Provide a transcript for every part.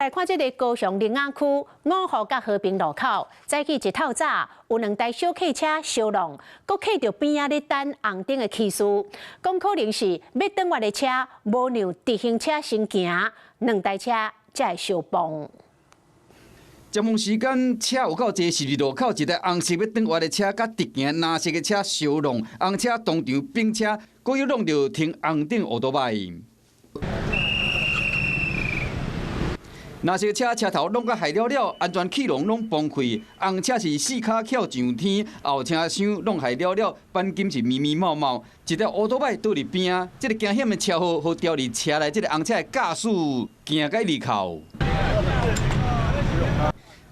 來看這个高雄苓仔區五福佮和平路口，早起一透早有兩台小客車相挵，閣卡著邊仔咧等紅燈的起事，講可能是欲轉彎的車無讓直行車先行，兩台車才會相碰。尖峰時間車有夠濟，十字路口一台紅色欲轉彎的車，佮直行藍色的車相挵，紅車當場反車，閣又挵著停紅燈歐多擺。藍色車車頭挵甲害了了，安全氣囊攏崩開，紅車是四跤翹上天，後車廂攏害了了，鈑金是密密茂茂，一台歐多擺倒佇邊仔，這个驚險的車禍，予牢佇車內這个紅車的駕駛驚甲一扣。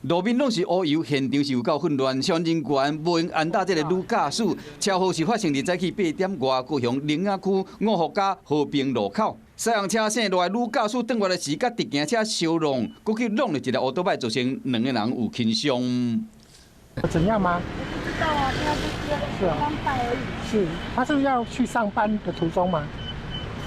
路面攏是烏油，現場是有夠混亂，消防人員無閒按打這个女駕駛，車禍是發生佇早起8點外，高雄苓仔區五福佮和平路口。西紅車駛落來，女駕駛轉彎的時，佮直行車相挵，閣去挵著一个歐多擺，造成兩个人有輕傷。怎樣嗎？我不知道啊，他就是剛到而已。是，他是要去上班的途中嗎？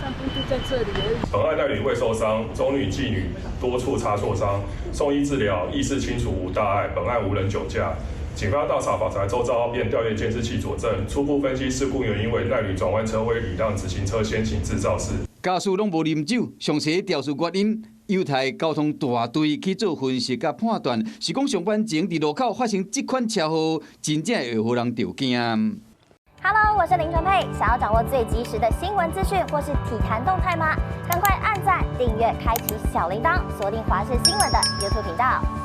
上班就在這裡而已。本案男女未受傷，中女繼女多處擦挫傷，送醫治療，意識清楚無大礙。本案無人酒駕。警方到場訪查周遭，並調閱監視器佐證，初步分析事故原因為男女轉彎車未禮讓直行車先行致肇事。駕駛攏無啉酒，詳細調查原因，有待交通大隊去做分析佮判斷。是講上班前佇路口發生這款車禍，真正會予人著驚。 Hello，我是林純佩。想要掌握最及時的新聞資訊或是體壇動態嗎？趕快按讚、訂閱、開啟小鈴鐺，鎖定華視新聞的 YouTube 頻道。